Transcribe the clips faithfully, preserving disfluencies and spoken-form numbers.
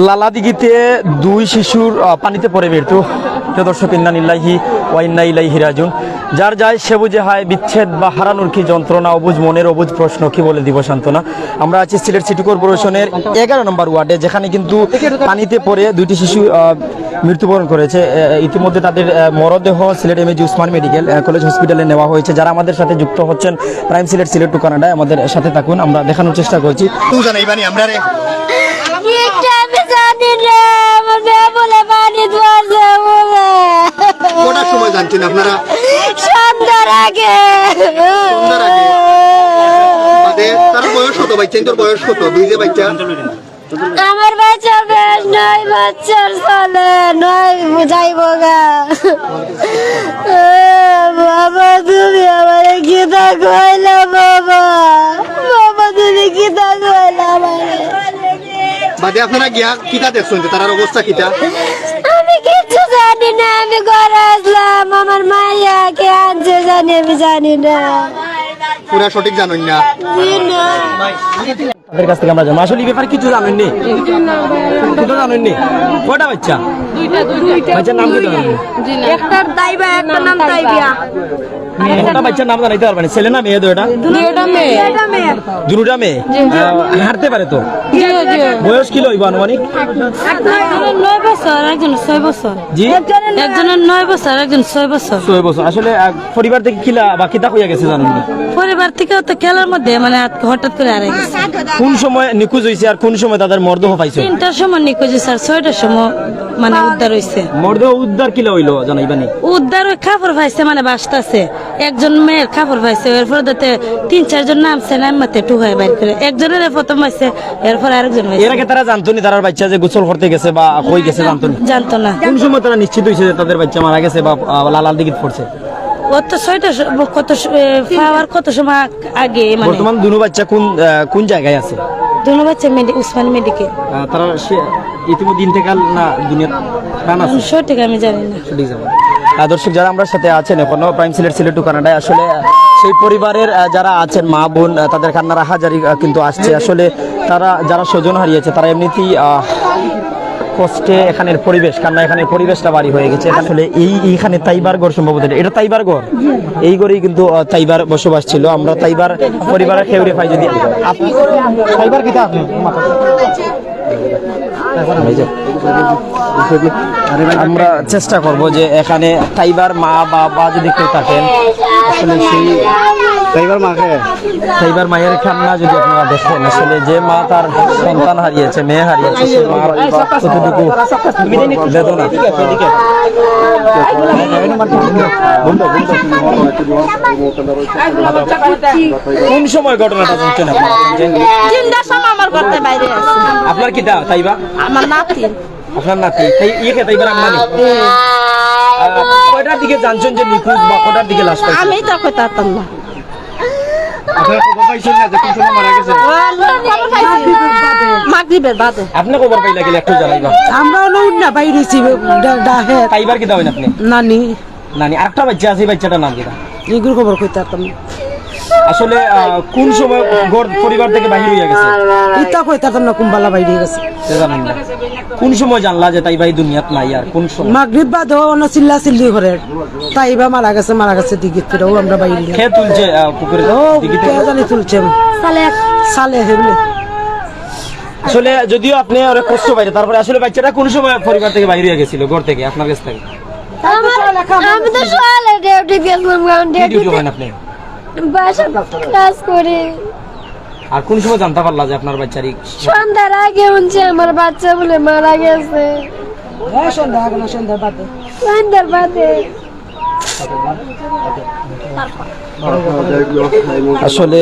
লালাদিঘিতে দুই শিশুর, আহ, পানিতে পড়ে মৃত্যু। প্রিয় দর্শক, ইন্না লিল্লাহি ওয়া ইন্না ইলাইহি রাজিউন। যার যায় সে বুঝে হায়, বিচ্ছেদ বা হারানোর কি যন্ত্রণা, অবুঝ মনের অবুঝ প্রশ্ন, কি বলে দিব সান্ত্বনা। আমরা আছি সিলেট সিটি কর্পোরেশনের এগারো নম্বর ওয়ার্ডে, যেখানে কিন্তু পানিতে পড়ে দুইটি শিশু, আহ, মৃত্যুবরণ করেছে। আহ, ইতিমধ্যে তাদের, আহ, মরদেহ সিলেট এমএজি উসমান মেডিকেল, আহ, কলেজ হসপিটালে নেওয়া হয়েছে। যারা আমাদের সাথে যুক্ত হচ্ছেন প্রাইম সিলেট, সিলেট টু কানাডায়, আমাদের সাথে থাকুন, আমরা দেখানোর চেষ্টা করছি। তুই জানাইবানি আমরা রে। একটা আমি জানি না, আমার মেয়ে বলে পানি ধোয়ার যাবো না। কটার সময় জানছেন আপনারা? সন্ধ্যার আগে। সন্ধ্যার আগে? বাদে তার বয়স কত, বাচ্চা? তোর বয়স কত? দুই যে বাচ্চা? আমার বাচ্চা বেশ নয় বছর চলে, নয় যাইবো গা। বাবা, তুমি আমারে কিতা কইলা বাবা? বাবা, তুমি কিতা কইলা আমারে? বাদে আপনারা গিয়া কিতা দেখছেন যে তারার অবস্থা কিতা? আমি কিচ্ছু জানি না, আমি ঘরে আসলাম, আমার মাইয়া কে আনছে জানি, আমি জানি না। পুরা সঠিক জানেন না? জি না। তাদের কাছ থেকে আমরা জানবো। আসলে এই ব্যাপারে কিছু জানেননি? কিছু জানেননি? কয়টা বাচ্চা? দুইটা, দুইটা। বাচ্চার নাম কি জানেন? জি না। একটার তাইবা, একটার নাম তাইবিয়া। একটা বাচ্চার নাম জানাইতে পারবেন? ছেলে না মেয়ে দুইটা? দুইটা মেয়ে। দুইটা মেয়ে। দুইটা মেয়ে? জি। আহ, হাঁটতে পারে তো? জি, জি। বয়স কি লইব আনুমানিক? একজনের নয় বছর, একজনের ছয় বছর। জি? একজনের নয় বছর, একজনের ছয় বছর। ছয় বছর। আসলে, আহ, পরিবার থেকে কিলা বা কিতা হইয়া গেছে জানেন না? পরিবার থেকে তো খেলার মধ্যে মানে আত-, হঠাৎ করে হারাই গেছে। কোন সময় নিখোঁজ হইছে আর কোন সময় তাদের মরদেহ পাইছো? তিনটার সময় নিখোঁজ হইছে আর ছয়টার সময় মানে উদ্ধার হইছে। মরদেহ উদ্ধার কিলা হইলো জানাইবানি? উদ্ধার ওই কাপড় পাইছে মানে বাসতাছে। একজন মেয়ের কাপড় পাইছে, এরপর যাতে তিন চারজন নামছে, নাম মাতে টুকায় বাইর করে। একজনের প্রথম পাইছে, এরপর আরেকজন পাইছে। এর আগে তারা জানতো নি তারার বাচ্চা যে গোসল করতে গেছে বা কই গেছে জানতো নি? জানতো না। কোন সময় তারা নিশ্চিত হইছে যে তাদের বাচ্চা মারা গেছে বা, আহ, লালার দিকে পড়ছে? ও তো ছয়টা স-, কত স-, এ, পাওয়ার কত সময় আগে মানে। বর্তমান দুনো বাচ্চা কোন, আহ, কোন জায়গায় আছে? দুনো বাচ্চা মেডি-, উসমান মেডিকেল। আহ, তারা সে ইতিমধ্যে ইন্তেকাল না দুনিয়া প্রাণ আছে? সঠিক আমি জানি না। সঠিক জানি না। আহ, দর্শক যারা আমরা সাথে আছেন এখনো প্রাইম সিলেট, সিলেট টু কানাডায়, আসলে, আহ, সেই পরিবারের, আহ, যারা আছেন মা বোন, আহ, তাদের কান্নার আহাজারি, আহ, কিন্তু আসছে। আসলে তারা যারা স্বজন হারিয়েছে তারা এমনিতেই, আহ, কষ্টে এখানের পরিবেশ, কান্না এখানের পরিবেশটা ভারী হয়ে গেছে। আসলে এই, এইখানে তাইবার ঘর সম্ভবত এটা, এটা তাইবার ঘর। এই ঘরেই কিন্তু, আহ, তাইবার বসবাস ছিল। আমরা তাইবার পরিবারের কেউরে পাই যদি আপ-, তাইবার কিতা আপনি? এই যে, আমরা চেষ্টা করব যে এখানে তাইবার মা বা বাবা যদি কেউ থাকেন, আসলে সেই তাইবার মাকে তাইবার মায়ের কান্না যদি আপনারা দেখেন, আসলে যে মা তার সন্তান হারিয়েছে, মেয়ে হারিয়েছে, সেই মার কতটুকু বেদনা। কোন সময় ঘটনাটা শুনছেন আপনারা? তিনটার সময় আমার ঘর থাকি বাইরে আইছি। আপনার কিতা তাইবা? আমার নাতি। আপনার নাতি? তাই ইয়ে কে তাইবার আম্মা নি? আহ, কয়টার দিকে জানছেন যে নিখোঁজ বা কয়টার দিকে লাশ পাইছেন? আমি তো কইতাম না। আপনারা খবর পাইছেন না যে কোন সময় মারা গেছে? ও, আমরা খবর পাইছি। মাগরিবের বাদে। আপনি খবর পাইলা গেলে একটু জানাইবা। আমরা অনো উন্না বাইরে হইছি, ডা-, ডাহে। তাইবার কিতা হইন আপনি? নানি। নানি, আরেকটা বাচ্চা আছে, এই বাচ্চাটার নাম কিতা? এগুলো খবর কইতাম না। আসলে, আহ, কোন সময় ঘর পরিবার থেকে বাহির হইয়া গেছে? ইতা কইতাম না, কুম্বালা বাইরে গেছে। সে জানেন না। কোন সময় জানলা যে তাইবা এই দুনিয়াত নাই আর কোন সময়? মাগরিব বাদে অনো চিল্লা চিল্লি করে। তাইবা মারা গেছে, মারা গেছে, দিঘিত ফিরে, ও আমরা বাইরে। কে তুলছে, আহ, পুকুরে? ও, দিঘিতে? কে জানি তুলছে। সালেহ। সালেহ, হে বলে। আসলে যদিও আপনি অনেক কষ্ট পাইলে, তারপরে আসলে বাচ্চাটা কোন সময় পরিবার থেকে বাইরে হয়ে গেছিল, ঘর থেকে, আপনার কাছ থেকে? আমার, আমি তো সকালে ডিউটি গেছিলাম, কারণ কি ডিউটি ডিউটিতে করেন আপনি? বাসা কাজ করি। আর কোন সময় জানতে পারলা যে আপনার বাচ্চারই? সন্ধ্যার আগে শুনছি আমার বাচ্চা বলে মারা গেছে। হ্যাঁ, সন্ধ্যা আগে না, সন্ধ্যার বাদে। সন্ধ্যার বাদে। আসলে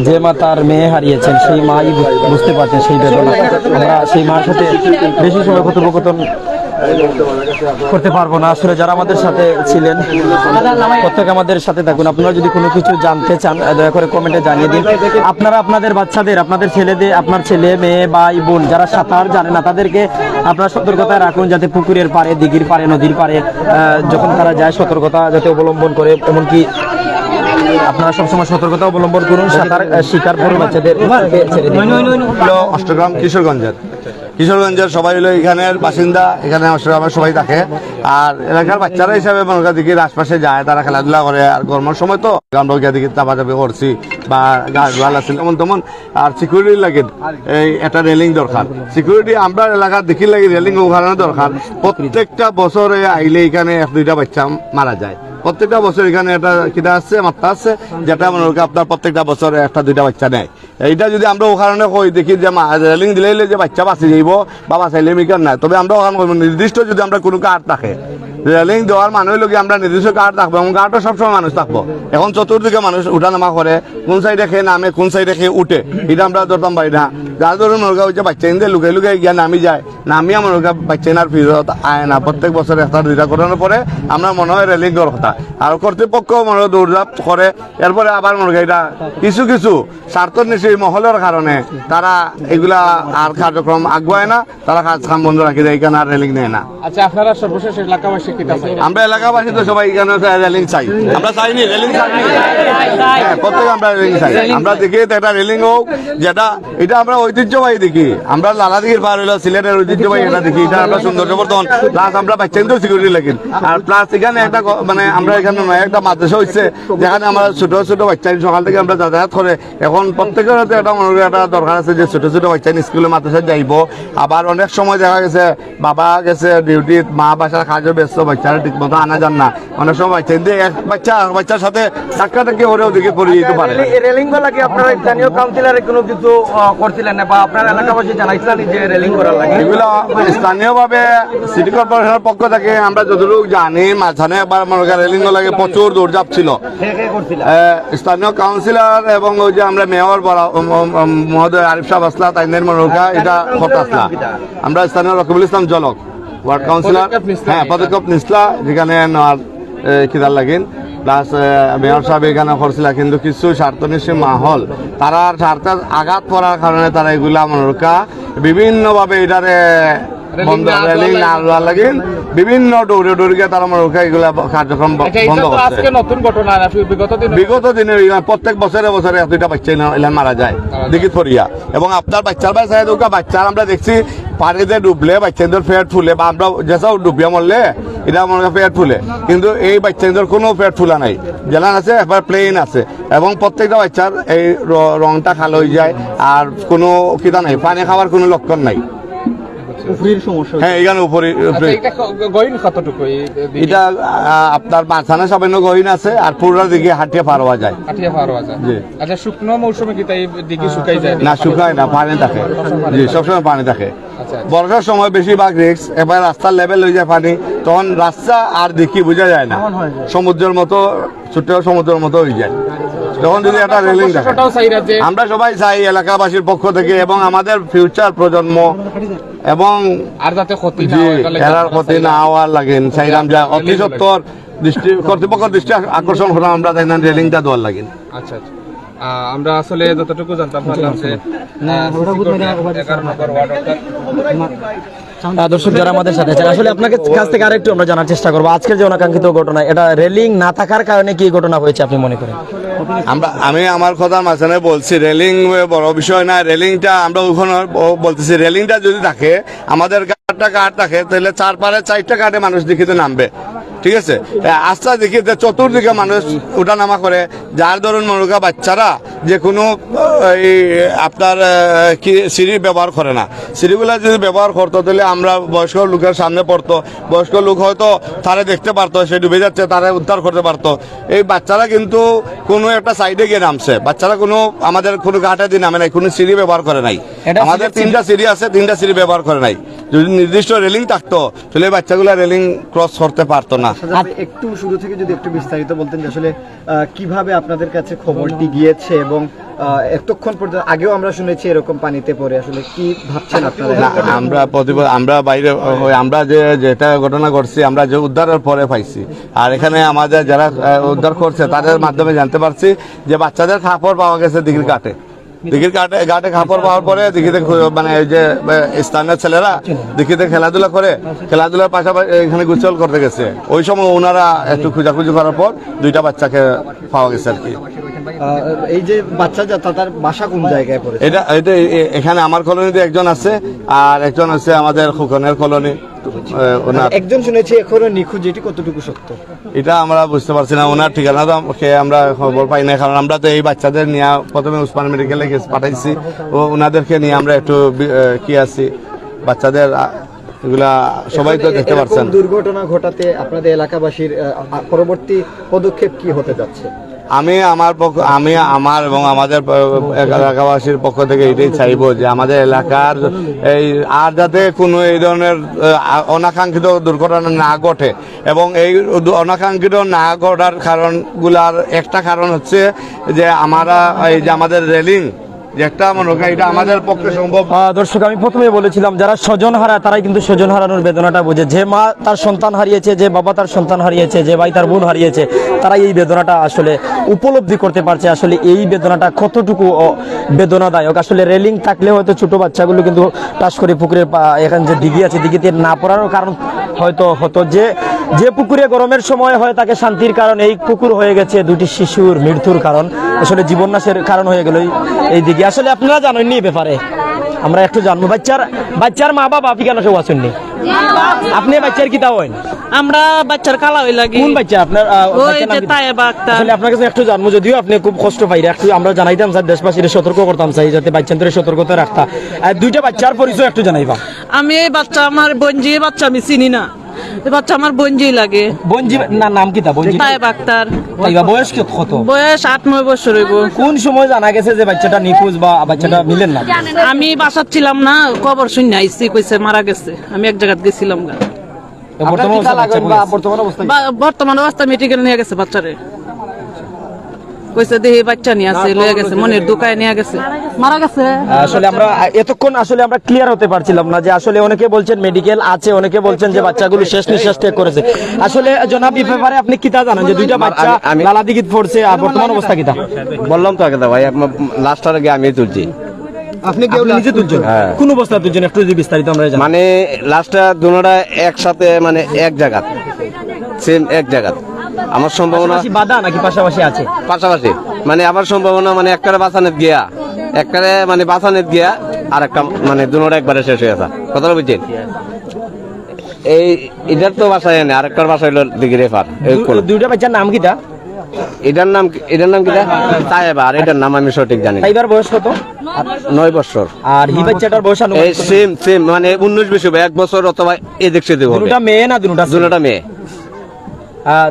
যে মা তার মেয়ে হারিয়েছেন, সেই মাই বু-, বুঝতে পারছেন সেই বেদনা। আমরা সেই মার সাথে বেশি সময় কথোপকথন করতে পারবো না। আসলে যারা আমাদের সাথে ছিলেন, প্রত্যেকে আমাদের সাথে থাকুন। আপনারা যদি কোনো কিছু জানতে চান, আহ, দয়া করে কমেন্টে জানিয়ে দিন। আপনারা আপনাদের বাচ্চাদের, আপনাদের ছেলেদের, আপনার ছেলে, মেয়ে, ভাই, বোন যারা সাঁতার জানে না, তাদেরকে আপনারা সতর্কতায় রাখুন, যাতে পুকুরের পাড়ে, দিঘির পাড়ে, নদীর পাড়ে, আহ, যখন তারা যায়, সতর্কতা যাতে অবলম্বন করে, এমনকি আপনারা সবসময় সতর্কতা অবলম্বন করুন, সাঁতার আহ, শিকার বড় বাচ্চাদের ছেড়ে দিন। হলো অষ্টগ্রাম কিশোরগঞ্জের। কিশোরগঞ্জের সবাই হলো এখানের বাসিন্দা, এখানে অষ্টগ্রামের সবাই থাকে। আর এলাকার বাচ্চারা হিসাবে মনে করি দেখি আশপাশে যায়, তারা খেলাধুলা করে। আর গরমের সময় তো আমরা ওইখানে দেখি চাপাচাপি করছি বা গাছ ভালা ছিল এমন তেমন। আর সিকিউরিটি লাগে এই একটা রেলিং দরকার। সিকিউরিটি আমরা এলাকার দেখি লাগে রেলিং ওখানে দরকার। প্রত্যেকটা বছরে আইলে এখানে এক দুইটা বাচ্চা মারা যায়। প্রত্যেকটা বছর এখানে একটা কিতা আছে, মাত্রা আছে, যেটা মনে করি আপনার প্রত্যেকটা বছরে একটা দুইটা বাচ্চা নেয়। এইটা যদি আমরা ওখানে কই দেখি যে মা-, রেলিং দিলে যে বাচ্চা বাঁচি যাইব বা বাঁচাইলে মিকার নাই, তবে আমরা ওখানে কইব নির্দিষ্ট যদি আমরা কোনো গার্ড থাকে, রেলিং দেওয়ার মানে হইলো কি আমরা নির্দিষ্ট গার্ড থাকবো এবং গার্ডও সবসময় মানুষ থাকবো। এখন চতুর্দিকে মানুষ উঠানামা করে, কোন সাইডে খেয়ে নামে, কোন সাইডে খেয়ে উঠে, এটা আমরা ধরতাম পারি না। যার ধরুন মনে করি ওই যে বাচ্চা ইন্দে লুকে লুকে গিয়া নামি যায়, নামিয়া মনে করি বাচ্চা ইনার ফিরত আয় না। প্রত্যেক বছর একটা দুইটা করানোর পরে আমরা মনে হয় রেলিং দেওয়ার কথা। আর কর্তৃপক্ষ মনে হয় দৌড়ঝাঁপ করে, এরপরে আবার মনে করি এটা কিছু কিছু স্বার্থন্বেষী মহলের কারণে তারা এগুলা আর কার্যক্রম আগুয়ায় না, তারা কাজ কাম বন্ধ রাখি দেয়, এখানে আর রেলিং নেয় না। আচ্ছা, আপনারা সর্বশেষ এলাকাবাসী কিতা চাই? আমরা এলাকাবাসী তো সবাই এখানে রেলিং চাই, আমরা চাইনি রেলিং চাইনি। হ্যাঁ, প্রত্যেক আমরা রেলিং চাই। আমরা দেখি তো একটা রেলিং হোক, যেটা এটা আমরা ঐতিহ্যবাহী দেখি, আমরা লালাদিঘির পার হইলো সিলেটের ঐতিহ্যবাহী এটা দেখি, এটা আমরা সৌন্দর্য বর্ধন, প্লাস আমরা বাচ্চাদের সিকিউরিটি লাগি। আর প্লাস এখানে একটা গ-, মানে আমরা এখানে নয় একটা মাদ্রাসা হচ্ছে, যেখানে আমরা ছোট ছোট বাচ্চা সকাল থেকে আমরা যাতায়াত করে। এখন প্রত্যেকের হাতে একটা মনে করি একটা দরকার আছে যে ছোট ছোট বাচ্চা স্কুলে মাদ্রাসায় যাইবো। আবার অনেক সময় দেখা গেছে বাবা গেছে ডিউটিত, মা বাসার কাজে ব্যস্ত, বাচ্চারা ঠিক মতো আনা যান না। অনেক সময় বাচ্চা কিন্তু এক বাচ্চা আর বাচ্চার সাথে ধাক্কা ধাক্কি করেও দেখি পড়ে যেতে পারে। রেলিং বা লাগে আপনারা স্থানীয় কাউন্সিলরে কোনো কিছু আহ, করছিলেন না বা আপনার এলাকাবাসী জানাইছিলেন যে রেলিং করার লাগে? এগুলো স্থানীয়ভাবে সিটি কর্পোরেশনের পক্ষ থেকে আমরা যতটুকু জানি, মাঝখানে একবার মনে করেন রেলিং লাগে প্রচুর দৌড়ঝাঁপ ছিল। কে কে করছিলেন? আহ, স্থানীয় কাউন্সিলর এবং ওই যে আমরা মেয়র বলা, উম, উম, উম, মহোদয় আরিফ সাহেব আসলা, তাইনের মনোকা এটা কথা আসলা। আমরা স্থানীয় রকিবুল ইসলাম জলক, ওয়ার্ড কাউন্সিলর। পদক্ষেপ নিছিলা? হ্যাঁ, পদক্ষেপ নিছিলা, যেখানে নেওয়ার, এ, কিতার লাগিন। প্লাস, এ, মেয়র সাহেব এখানে করছিলা, কিন্তু কিছু স্বার্থন্বেষী মাহল, তারা স্বার্থে আঘাত করার কারণে তারা এগুলা মনোরক্ষা বিভিন্নভাবে এটারে রেলিং বন্ধ, না রেলিং দেওয়ার না লাগি। দেওয়ার লাগিন বিভিন্ন ডৌরে ডৌরে গিয়ে তারা মনোরক্ষা এগুলা ব-, কার্যক্রম ব-, আচ্ছা, এটা বন্ধ তো করছে। আজকে নতুন ঘটনা না, বিগত দিনে বিগত দিনে এই প্রত্যেক বছরে বছরে এক দুইটা বাচ্চা এলা-, এলা মারা যায়, মারা যায়। দেখি ফরিয়া। এবং আপনার বাচ্চার বাচ্চা, বাচ্চার আমরা দেখছি পানিতে ডুবলে বাচ্চাদের পেট ফুলে, বা আমরা যেসাও ডুবিয়া মরলে এটা মনে হয় পেট ফুলে, কিন্তু এই বাচ্চাদের কোনো পেট ফুলা নাই, যেলান আছে একবার প্লেন আছে। এবং প্রত্যেকটা বাচ্চার এই র-, রংটা কালো হয়ে যায়, আর কোনো কিতা নাই, পানি খাওয়ার কোনো লক্ষণ নাই। উফরির সমস্যা হ্যাঁ, হচ্ছে। এখানে উপরে, আচ্ছা, উপরে। এটা ক-, গ-, গহীন কতটুকু এই দিকে? এটা, আহ, আপনার মাঝখানে সামান্য গহীন আছে, আর পুরোটা দিকে হাঁটিয়ে পার হওয়া যায়। হাঁটিয়ে পার হওয়া যায়। জি। আচ্ছা, শুকনো মৌসুমে কি তাই দিকে শুকাই যায়? না, শুকায় না, পানি থাকে। জি, সবসময় পানি থাকে। আচ্ছা, আচ্ছা। বর্ষার সময় বেশিরভাগ রিস্ক, এবার রাস্তার লেভেল হয়ে যায় পানি, তখন রাস্তা আর দেখি বোঝা যায় না, সমুদ্রের মতো, ছোট্ট সমুদ্রের মতো হয়ে যায়। তখন যদি একটা রেলিং থাকে, আমরা সবাই চাই এলাকাবাসীর পক্ষ থেকে এবং আমাদের ফিউচার প্রজন্ম এবং আর যাতে ক্ষতি না জি, হয়, তাহলে এরার ক্ষতি না হওয়ার লাগে, চাইলাম যা অতি সত্বর দৃষ্টি, কর্তৃপক্ষের দৃষ্টি আকর্ষণ করা, আমরা তাই না রেলিংটা দেওয়ার লাগে। আচ্ছা, আচ্ছা। আহ, আমরা আসলে যতটুকু জানতাম পারলাম যে, আহ, সিসি কর্নার এগারো নম্বর ওয়ার্ড, অর্থাৎ আহ, দর্শক যারা আমাদের সাথে আছেন, আসলে আপনার কাছ কাছ থেকে আরেকটু আমরা জানার চেষ্টা করবো, আজকের যে অনাকাঙ্ক্ষিত ঘটনা, এটা রেলিং না থাকার কারণে কি এই ঘটনা হয়েছে আপনি মনে করেন? আমরা, আমি আমার কথার মাঝখানে বলছি, রেলিং বড় বিষয় না, রেলিংটা আমরা ওখানে ব-, বলতেছি, রেলিংটা যদি থাকে, আমাদের গার্ডটা গার্ড থাকে, তাহলে চার পারে চারটা গার্ডে মানুষ দেখিতে নামবে, ঠিক আছে? এ, আস্তা দেখি যে চতুর্দিকে মানুষ উঠানামা করে, যার ধরুন মনে করেন বাচ্চারা যে কোনো, আহ, এই আপনার, আহ, কি সিঁড়ি ব্যবহার করে না। সিঁড়িগুলা যদি ব্যবহার করতো, তাহলে আমরা বয়স্ক লোকের সামনে পড়তো, বয়স্ক লোক হয়তো তারে দেখতে পারতো, সে ডুবে যাচ্ছে, তারে উদ্ধার করতে পারতো। এই বাচ্চারা কিন্তু কোনো একটা সাইডে গিয়ে নামছে, বাচ্চারা কোনো আমাদের কোনো গার্ডে দিয়ে নামে নাই, কোনো সিঁড়ি ব্যবহার করে নাই। এটা আমাদের সিঁড়ি তিনটা সিঁড়ি আছে, তিনটা সিঁড়ি ব্যবহার করে নাই। যদি নির্দিষ্ট রেলিং থাকতো, তাহলে এই বাচ্চাগুলা রেলিং ক্রস করতে পারতো না। আচ্ছা, আপনি একটু শুরু থেকে যদি একটু বিস্তারিত বলতেন যে আসলে, আহ, কিভাবে আপনাদের কাছে খবরটি গিয়েছে এবং, আহ, এতক্ষণ পর্যন্ত, আগেও আমরা শুনেছি এরকম পানিতে পড়ে, আসলে কি ভাবছেন আপনারা? না, আমরা প্রতিবার, আমরা বাইরে, ওই আমরা যে, যেটা ঘটনা ঘটছে, আমরা যে উদ্ধারের পরে পাইছি। আর এখানে আমাদের যারা, আহ, উদ্ধার করছে, তাদের মাধ্যমে জানতে পারছি যে বাচ্চাদের কাপড় পাওয়া গেছে দিঘির ঘাটে। দিঘির ঘাটে, ঘাটে কাপড় পাওয়ার পরে দিঘিতে খু-, মানে ওই যে, এ, স্থানীয় ছেলেরা দিঘিতে খেলাধুলা করে, খেলাধুলার পাশাপাশি এখানে গোসল করতে গেছে। ওই সময় ওনারা একটু খোঁজাখুঁজি করার পর দুইটা বাচ্চাকে পাওয়া গেছে আর কি। আহ, এই যে বাচ্চা যা, তার বাসা কোন জায়গায় পড়েছে? এটা, এটা এ-, এখানে আমার কলোনিতে একজন আছে, আর একজন আছে আমাদের খোকনের কলোনি। এ, ওনার একজন শুনেছি এখনো নিখোঁজ, এটি কতটুকু সত্য? এটা আমরা বুঝতে পারছি না, ওনার ঠিকানা তো আম-, কে আমরা খবর পাই না, কারণ আমরা তো এই বাচ্চাদের নিয়ে প্রথমে উসমান মেডিকেলে কেস পাঠাইছি, ও ওনাদেরকে নিয়ে আমরা একটু বি-, এ, কি আছি, বাচ্চাদের আ, এগুলা সবাই তো দেখতে এরকম পারছেন। দুর্ঘটনা ঘটাতে আপনাদের এলাকাবাসীর আহ, আ- পরবর্তী পদক্ষেপ কি হতে যাচ্ছে? আমি আমার পক্ষ, আমি আমার এবং আমাদের প-, এলাকাবাসীর পক্ষ থেকে এটাই চাইবো যে আমাদের এলাকার এই আর যাতে কোনো এই ধরনের আহ, অনাকাঙ্ক্ষিত দুর্ঘটনা না ঘটে, এবং এই দু-, অনাকাঙ্ক্ষিত না ঘটার কারণগুলার একটা কারণ হচ্ছে যে আমরা এই যে আমাদের রেলিং, যে একটা মনে হয় এটা আমাদের পক্ষে সম্ভব। আহ, দর্শক, আমি প্রথমে বলেছিলাম, যারা স্বজন হারায় তারাই কিন্তু স্বজন হারানোর বেদনাটা বোঝে। যে মা তার সন্তান হারিয়েছে, যে বাবা তার সন্তান হারিয়েছে, যে ভাই তার বোন হারিয়েছে, তারাই এই বেদনাটা আসলে উপলব্ধি করতে পারছে। আসলে এই বেদনাটা কতটুকু, অ, বেদনাদায়ক। আসলে রেলিং থাকলে হয়তো ছোট বাচ্চাগুলো কিন্তু টাস করে পুকুরের পা-, এখানে যে দিঘি আছে, দিঘিতে না পড়ারও কারণ হয়তো হতো যে, যে পুকুরে গরমের সময় হয় তাকে শান্তির কারণ, এই পুকুর হয়ে গেছে দুটি শিশুর মৃত্যুর কারণ। আসলে জীবন নাশের কারণ হয়ে গেল এই, এই দিঘি। আসলে আপনারা জানেননি এই ব্যাপারে, আমরা একটু জানবো। বাচ্চার, বাচ্চার মা বাবা আপনি কেন কেউ আছেননি? আপনি বাচ্চার কিতা হইন? আমরা বাচ্চার খালা অই লাগি। কোন বাচ্চা আপনার? আহ, ওই বাচ্চার নাম যে কি? তায়েবা আক্তার। আসলে আপনার কাছে একটু জানবো, যদিও আপনি খুব কষ্ট পাইরা, একটু আমরা জানাইতাম স্যার, দেশবাসীরে সতর্ক করতাম চাই যাতে বাচ্চাদের সতর্কতা রাখতা। আর দুইটা বাচ্চার পরিচয় একটু জানাইবা। আমি এই বাচ্চা আমার বঞ্জি, এই বাচ্চা আমি চিনি না। এই বাচ্চা আমার বঞ্জি লাগে। বঞ্জি না, নাম কিতা বঞ্জি? তায়েবা আক্তার। তাইবা বয়স কি কত? বয়স আট নয় বছর হইব। কোন সময় জানা গেছে যে বাচ্চাটা নিখোঁজ বা বাচ্চাটা মিলেন না? আমি বাসাত ছিলাম না, খবর শুনে আইছি, কইছে মারা গেছে। আমি এক জায়গাত গেছিলাম গা। তো বর্তমান অবস্থা বাচ্চা কই আছে? বর্তমান অবস্থা বা-, বর্তমান অবস্থা মেডিকেল নিয়ে গেছে বাচ্চারে। কইছে দেহি বাচ্চা নিয়ে আছে, লয়ে গেছে, মনের দুখায় নিয়ে গেছে, মারা গেছে। আসলে আমরা এতক্ষণ আসলে আমরা ক্লিয়ার হতে পারছিলাম না যে আসলে অনেকে বলছেন মেডিকেল আছে, অনেকে বলছেন যে বাচ্চাগুলো শেষ নিঃশ্বাস ত্যাগ করেছে। আসলে জনাব, এই ব্যাপারে আপনি কিতা জানেন যে দুইটা বাচ্চা আমি, আমি লালাদিঘিত পড়ছে, আর বর্তমান অবস্থা কিতা? বললাম তো আগে দা ভাই, লাশটার আগে আমি তুলছি। আপনি কেউ আপনি নিজে তুলছেন? হ্যাঁ। কোন অবস্থা তুলছেন একটু যদি বিস্তারিত আমরা জানি। মানে লাশটা দুনোটা একসাথে, মানে এক জায়গা, সেম এক জায়গা। আমার সম্ভাবনা পাশাপাশি বাধা নাকি পাশাপাশি আছে? পাশাপাশি, মানে আমার সম্ভাবনা মানে একটারে বাঁচানোর গিয়া, একটারে মানে বাঁচানোর গিয়া, আর একটা মানে দুনোটা একবারে শেষ হয়ে গেছে। কথাটা বুঝছেন? এই এটার তো বাসায় এনে আরেকটার বাসা হইলো দিঘির এপার। এই কোন- দুইটা বাচ্চার নাম কিতা? এটার নাম কি, এটার নাম কিতা? তায়েবা, আর এটার নাম আমি সঠিক জানি না। তাইবার বয়স কত? নয় বছর। আর হি বাচ্চাটার বয়স এই আনুমানিক কত? সেম সেম, মানে উনিশ বিশ হবে, এক বছর অথবা এদিক সেদিক হবে। দুটা মেয়ে না দুটা? দুটা মেয়ে।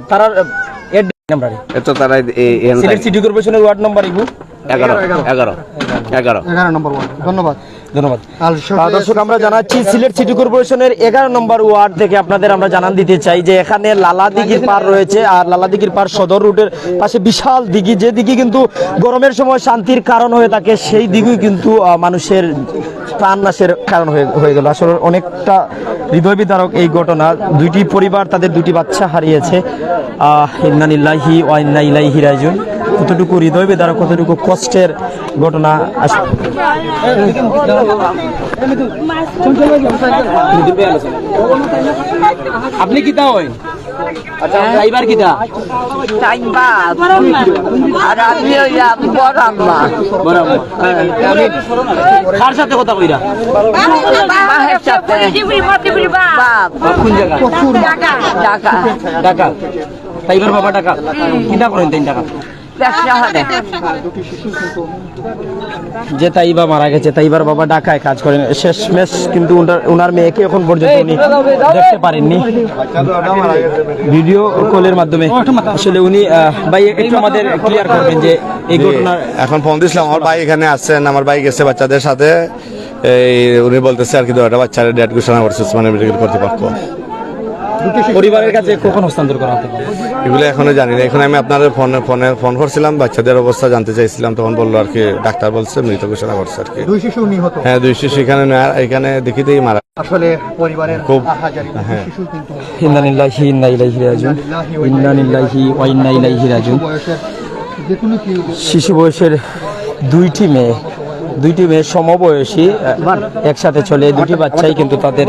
তারা এর নাম্বার এত তারা এই- এই- এই- সিলেট সিটি কর্পোরেশনের ওয়ার্ড নাম্বার ইগু এগারো, এগারো, এগারো। এগারো নম্বর ওয়ার্ড। ধন্যবাদ। ধন্যবাদ। আর আহ, দর্শক, আমরা জানাচ্ছি সিলেট সিটি কর্পোরেশনের এগারো নম্বর ওয়ার্ড থেকে আপনাদের আমরা জানান দিতে চাই যে এখানে লালাদিঘির পার রয়েছে, আর লালাদিঘির পার সদর রোডের পাশে বিশাল দিঘি, যে দিঘি কিন্তু গরমের সময় শান্তির কারণ হয়ে থাকে, সেই দিঘি কিন্তু, আহ, মানুষের প্রাণ নাশের কারণ হয়ে হয়ে গেল। আসলে অনেকটা হৃদয় বিদারক এই ঘটনা। দুইটি পরিবার তাদের দুইটি বাচ্চা হারিয়েছে। আহ, ইন্না লিল্লাহি ওয়া ইন্না ইলাইহি রাজিউন। কতটুকু হৃদয় বিদারক, কতটুকু কষ্টের ঘটনা আস- আপনি কিতা হয়? আচ্ছা, ড্রাইভার কিতা? টাইম বাদ। আর আমি ওই আম-, বড় আম্মা। বড় আম্মা। কার সাথে কথা কইরা? মায়ের সাথে। বাপ। কোন জায়গা? ঢাকা। ঢাকা। তাইবার বাবা ঢাকা। কিতা করেন তাইন ঢাকা? ব্যবসা হবে। যে তাইবা মারা গেছে, তাইবার বাবা ঢাকায় কাজ করেন। শেষমেশ কিন্তু ওনার, ওনার মেয়েকে এখন পর্যন্ত উনি দেখতে পারেননি। ভিডিও কলের মাধ্যমে আসলে উনি, আহ, ভাই একটু আমাদের ক্লিয়ার করবেন যে এই ঘটনার এখন ফোন দিছিলাম, আমার ভাই এখানে আসছেন, আমার ভাই গেছে বাচ্চাদের সাথে। এই উনি বলতেছে আর কি, দুইটা বাচ্চার ডেড ঘোষণা করছে উসমানী মেডিকেল কর্তৃপক্ষ। পরিবারের কাছে কখন হস্তান্তর করা হবে? এগুলো এখনো জানি না। এখন আমি আপনার ফোনে ফোনে ফোন করছিলাম, বাচ্চাদের অবস্থা জানতে চাইছিলাম, তখন বললো আর কি, ডাক্তার বলছে মৃত ঘোষণা করছে আর কি। দুই শিশু নিহত। হ্যাঁ, দুই শিশু এখানে নেওয়ার, এখানে দেখিতেই মারা। আসলে পরিবারের খুব- আহাজারি, দুই হ্যাঁ। শিশু কিন্তু ইন্না লিল্লাহি ইন্না ইলাইহি রাজিউন। ইন্না লিল্লাহি ওয়া ইন্না ইলাইহি রাজিউন। বয়সের যে কোনো কেউ শিশু বয়সের দুইটি মেয়ে দুইটি মেয়ে সমবয়সী, আহ, একসাথে চলে। এই দুটি বাচ্চাই কিন্তু তাদের